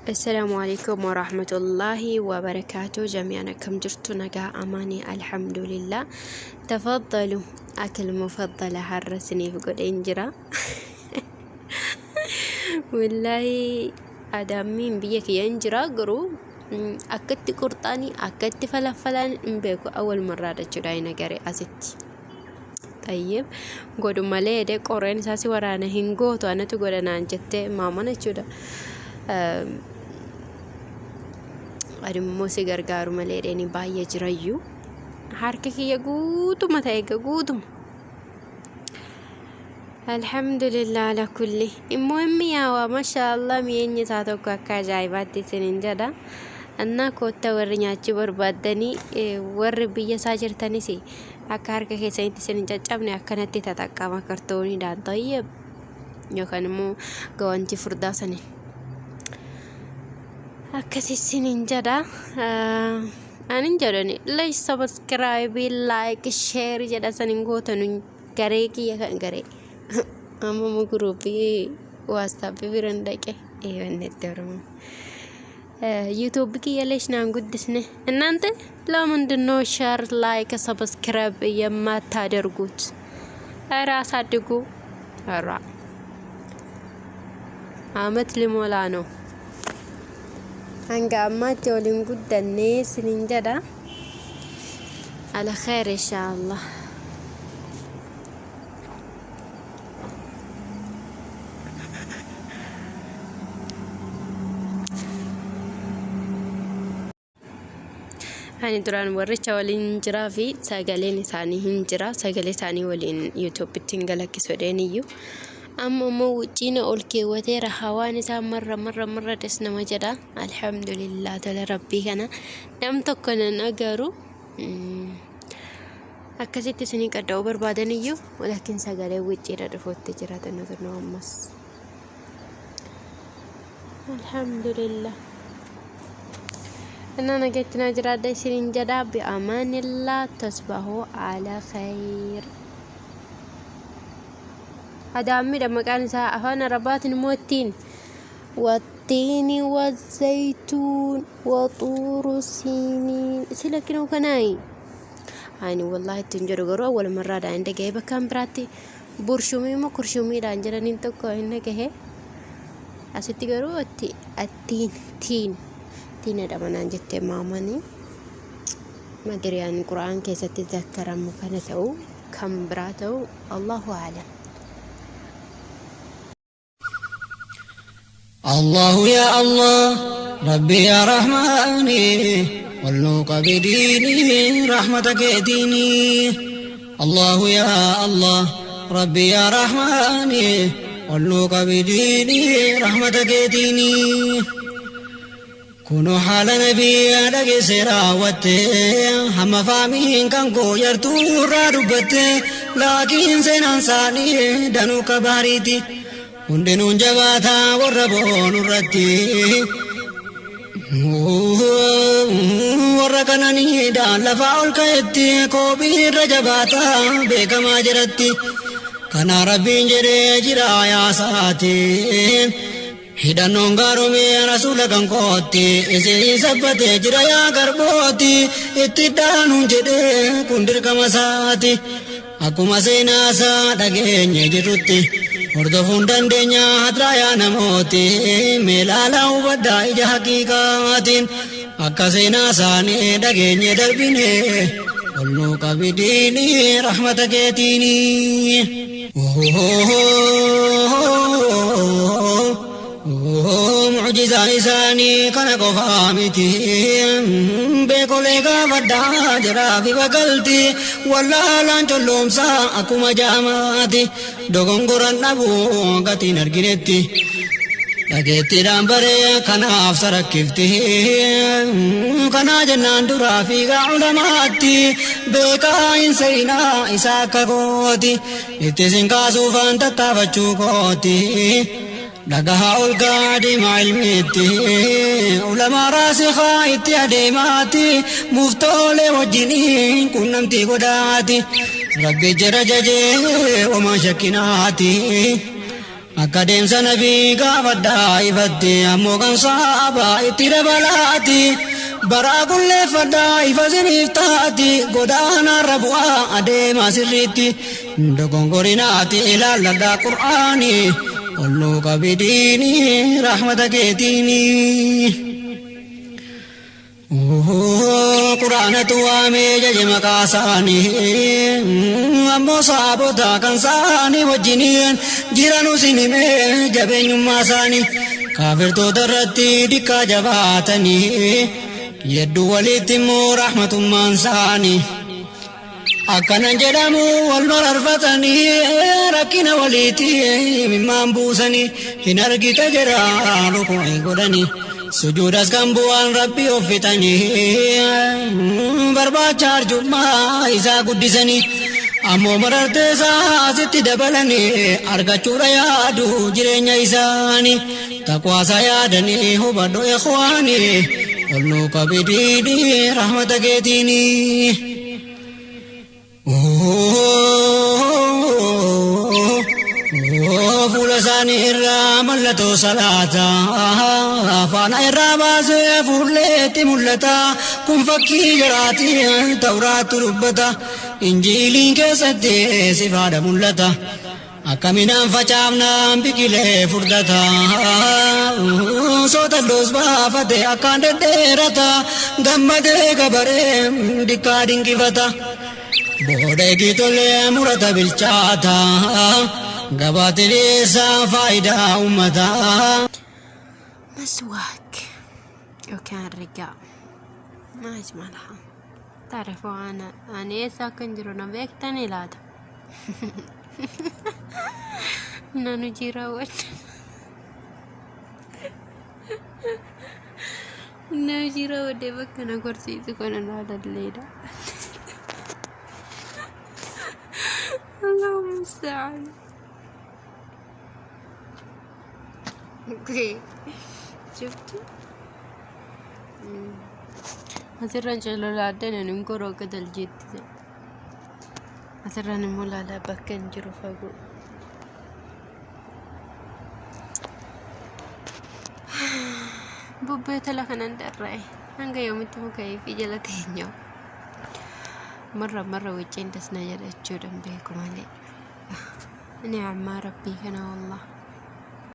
Assalaamu alaikum warahmatullaahi wabarakaatu. Jami'an akkam jirtu? Nagaa amaanii? Alhamdulillah. Tafaddalu, akil mufaddala har'a isiniif godheen jira. Wallaahi adaammiin biyya kiyya hin jira, garuu akkatti qurxaanii akkatti falaffalaan hin beeku, awwal marraadha jechuudha hin agaree asitti. Xayyib godhu malee jedhee qoreen isaa si waraana hin gootu, anatu godha naan jettee maamana jechuudha. Ani immoo si gargaaru malee jedheen baay'ee jirayyuu. Harka kiyya guutuma ta'e egaa guutuma. Alhamdulillah ala kulli. Immoo hin mi'aawa, masha Allah, mi'eenyi isaa tokko akka ajaa'ibaatti isinin jedha. Annaa kootta warri nyaachuu barbaaddanii, warri biyya isaa jirtanis akka harka keessanitti isin hin caccabne akkanatti tataqqama kartooniidhaan tayyib yookaan immoo gawantii furdaa saniin. Akkas isinin jedha. Anin jedhani like, subscribe, like, share jedha sanin gootanu garee kiyya kan garee amma immoo guruupii WhatsAppii biran dhaqe eebannetti Oromoo. YouTube kiyya leesh naan guddisne እናንተ ለምንድን ነው ሼር ላይክ ሰብስክራይብ የማታደርጉት? ኧረ አሳድጉ። ኧረ አመት ሊሞላ ነው። Hanga ammaatti waliin guddannee sinin jedha. Ala kheer inshaallah. Ani duraan warricha waliin jiraa fi sagaleen isaanii hin jira. Sagalee isaanii waliin YouTubetti hin galakkisu jedheen iyyuu. Amma immoo wucciina ol keewwateera, hawaan isaa marra marra marra des nama jedha. Alhamdulillah, tola rabbii kana nam tokko nan agaru. Akkasitti isinii qadda'uu barbaadan iyyuu, laakiin sagalee wucciidha dhufuutti jira tanu ammas. Alhamdulillah. እና nagatti naa jiraadha isiniin jedha. Bi'amaanillah, tasbahu ala khayr. Adaammidha maqaan isaa afaan Arabaatiin immoo ittiin wattiini wazaytuun waxuuru siiniin sila kinoo kanaayi. Ani wallaahi ittiin jedhu, garuu awwal marraadhaan hin dhagahe. Bakkaan biraatti burshumii immoo kurshumiidhaan jedhaniin tokko hin dhagahe. Asitti garuu attiin tiin tiin jedhama naan jettee maamanii. Madiriyaan Qura'aan keessatti zakkaramu kana ta'u kan biraa ta'u Allahu a'lam. الله يا الله ربي يا رحماني والنوق بديني رحمتك ديني. الله يا الله ربي يا رحماني والنوق بديني رحمتك ديني. كونوا حال نبي دقي سراوتي هم فامين كان كو يرتو رادبتي لكن سنان ساني دنو كباريتي hundinuun jabaataa warra boonurratti warra kananiidhaan lafaa ol ka'etti koobii irra jabaataa beekamaa jiratti kana rabbiin jedhee jira yaasaati hidhannoon gaaromee rasuula kan kootti isin sabbatee jira yaa garbooti itti dhaanuun jedhee kun dirqama isaati akkuma seenaasaa dhageenye jirrutti hordofuun dandeenya hadraa yaa namooti meelaalaa hubaddaa ija haqiiqaatiin akka seenaa isaanii dhageenye darbine ol nuu qabidiini rahmata keetiini. Mucjizaan isaanii kana qofaa miti, beekolee gaafadhaa jiraa fi bagalti wallaalaan colloomsaa akkuma jaamaati dogongoran dhabu gatiin arginetti dhageettiidhaan baree kanaaf sarakkifti kanaa jennaan duraa fiigaa ulamaatti beekaa hin seenaa isa akka kooti itti sin kaasuufaan tattaafachuu kooti. Dhagahaa ol adeemaa ilmiitti ulamaa raasikaa itti adeemaati muftoolee wajjiniin qunnamtii godhaati rabbi jira jajee homaa shakkinaati. Akka deemsa nabii gaafadhaa ifatti ammoo kan saabaa itti dabalaati. Baraa qulleeffadhaa ifa siniif taati godaanaarra bu'aa adeemaa sirriitti. Dogongorinaati ilaalladhaa qur'aanii ol nuu qabi diinii rahmata keetiinii. Quraanatu waamee jaje maqaa isaanii ammoo saabota kan isaanii wajjiniin jiranu sin himee jabeenyummaa isaanii kaafirtoota irratti dikkaa jabaatanii yedduu walitti immoo rahmatummaan isaanii akkanan jedhamu wal mararfatanii rakkina waliitti imimmaan buusanii hin argita jedha ruku'ii godhanii. Sujuudas kan bu'aan rabbii of fixanii barbaacha arjummaa isaa guddisanii ammoo marartee isaa asitti dabalanii argachuudha yaadu jireenya isaanii taqwaasaa yaadanii hubadhu ikhwaanii ol nuu qabi diinii rahmata keetiinii. Fuula isaanii irraa mallattoo salaataa faana irraa baasee fuulleetti mul'ata kun fakkii jaraati tawraattu dubbata injiiliin keessatti sifaadha mul'ata akkaminaan facaafnaan biqilee furdata sootalloos baafate akkaan dhedheerata gammadee gabaree dikkaa dinqifata. Booda eegitolee murata bilchaata gabaatti dhiyeessaa faayidaa uummataa. مسواك yookaan rigaa ما أجملها تعرفوا أنا أنا eessa akkan jiru na beektanii laata nan hojii raawwadha na hojii raawwadhee bakka na gorsiisu kana laalalleedha الله المستعان okay شفتي asirraan cololaadhaan ani hin goroo akka daljeetti asirraan immoo laalaa bakka hin jiru fagoo bubbee tola kanan dharra'e hanga yoomitti muka fi jala teenyaa marra marra wicciin dasna jedha jechuudhaan beeku malee ni'ammaa rabbii kana wallah.